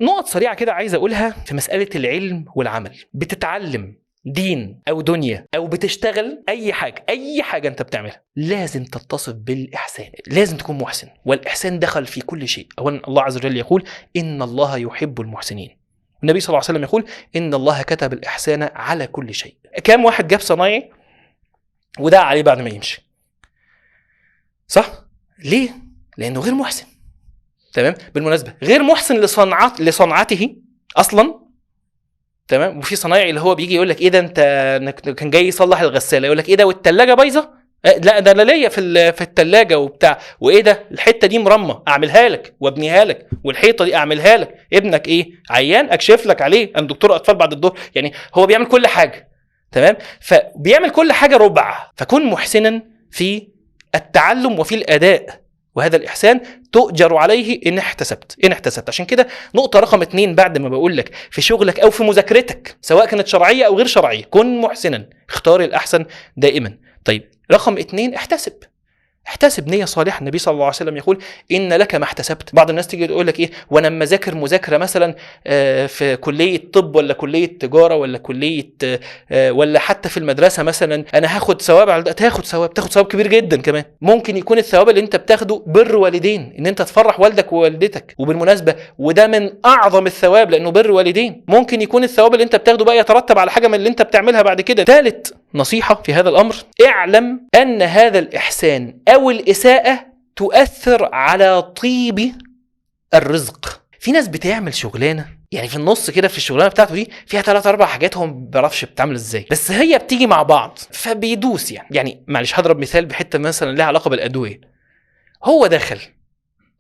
نقط سريعة كده عايز اقولها في مسالة العلم والعمل. بتتعلم دين او دنيا او بتشتغل اي حاجة، اي حاجة انت بتعملها لازم تتصف بالاحسان، لازم تكون محسن. والاحسان دخل في كل شيء. اولا الله عز وجل يقول ان الله يحب المحسنين. النبي صلى الله عليه وسلم يقول ان الله كتب الاحسان على كل شيء. كام واحد جاب صنايعي ودعا عليه بعد ما يمشي؟ صح؟ ليه؟ لانه غير محسن. تمام؟ بالمناسبة غير محسن لصنعته اصلا. تمام؟ وفي صنايعي اللي هو بيجي يقول لك ايه ده، انت كان جاي يصلح الغسالة، يقول لك ايه ده والثلاجه بايظة؟ لا ده انا ليا في الثلاجة وبتاع، وايه ده الحتة دي مرمى اعملها لك وابنيها لك، والحيطه دي اعملها لك، ابنك ايه عيان اكشف لك عليه، انا دكتور اطفال بعد الظهر. يعني هو بيعمل كل حاجة. تمام؟ فبيعمل كل حاجة ربع. فكن محسنا في التعلم وفي الاداء، وهذا الإحسان تؤجر عليه إن احتسبت، إن احتسبت. عشان كده نقطة رقم 2 بعد ما بقول لك في شغلك أو في مذاكرتك سواء كانت شرعية أو غير شرعية، كن محسنا، اختار الأحسن دائما. طيب رقم 2 احتسب، احتسب نية صالحة. النبي صلى الله عليه وسلم يقول إن لك ما احتسبت. بعض الناس تيجي تقول لك إيه، وأنا لما أذاكر مذاكرة مثلا في كلية طب ولا كلية تجارة ولا كلية ولا حتى في المدرسة مثلا، أنا هاخد ثواب على ده. تاخد ثواب، تاخد ثواب كبير جدا كمان. ممكن يكون الثواب اللي أنت بتاخده بر والدين، إن أنت تفرح والدك ووالدتك، وبالمناسبة وده من أعظم الثواب لأنه بر والدين. ممكن يكون الثواب اللي أنت بتاخده بقى يترتب على حاجة من اللي أنت بتعملها بعد كده. ثالث نصيحة في هذا الأمر، اعلم أن هذا الإحسان أو الإساءة تؤثر على طيب الرزق. في ناس بتعمل شغلانة يعني في النص كده، في الشغلانة بتاعته دي فيها 3-4 حاجات هو ما بيعرفش بتعمل ازاي، بس هي بتيجي مع بعض فبيدوس. يعني معلش هضرب مثال بحتة مثلا لها علاقة بالأدوية. هو دخل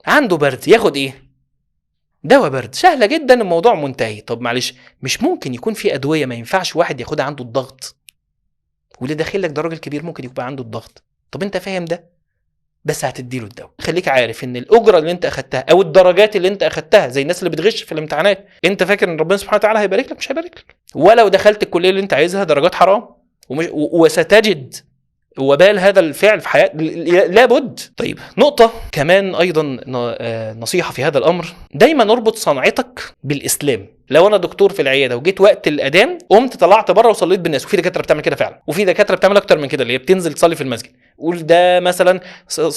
عنده برد، ياخد ايه؟ دواء برد، سهلة جدا، الموضوع منتهي. طب معلش، مش ممكن يكون في أدوية ما ينفعش واحد ياخدها عنده الضغط، واللي داخل لك ده راجل كبير ممكن يبقى عنده الضغط. طب انت فاهم ده، بس هتديله الدواء. خليك عارف ان الاجرة اللي انت اخدتها او الدرجات اللي انت اخدتها، زي الناس اللي بتغش في الامتحانات، انت فاكر ان ربنا سبحانه وتعالى هيبارك لك؟ مش هيبارك لك. ولو دخلت الكلية اللي انت عايزها درجات حرام، وستجد وبال هذا الفعل في حياتك لابد. طيب نقطة كمان ايضا نصيحة في هذا الامر، دايما اربط صنعتك بالاسلام. لو انا دكتور في العيادة وجيت وقت الاذان قمت طلعت بره وصليت بالناس، وفي دكاترة بتعمل كده فعلا، وفي دكاترة بتعمل اكتر من كده، اللي هي بتنزل تصلي في المسجد. قول ده مثلا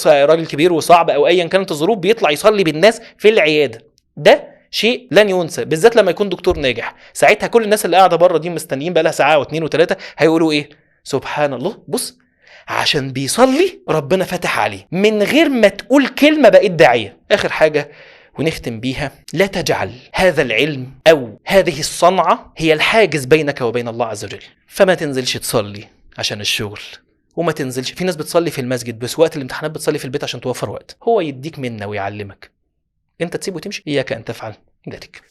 راجل كبير وصعب او ايا كانت الظروف، بيطلع يصلي بالناس في العيادة. ده شيء لن ينسى، بالذات لما يكون دكتور ناجح. ساعتها كل الناس اللي قاعدة بره دي مستنيين بقى لها ساعة واثنين وثلاثة، هيقولوا ايه؟ سبحان الله، بص عشان بيصلي ربنا فتح عليه من غير ما تقول كلمة، بقيت داعيه. اخر حاجة ونختم بيها، لا تجعل هذا العلم أو هذه الصنعة هي الحاجز بينك وبين الله عز وجل. فما تنزلش تصلي عشان الشغل، وما تنزلش، في ناس بتصلي في المسجد بس وقت الامتحانات بتصلي في البيت عشان توفر وقت. هو يديك منه ويعلمك، انت تسيبه وتمشي. إياك أن تفعل ذلك.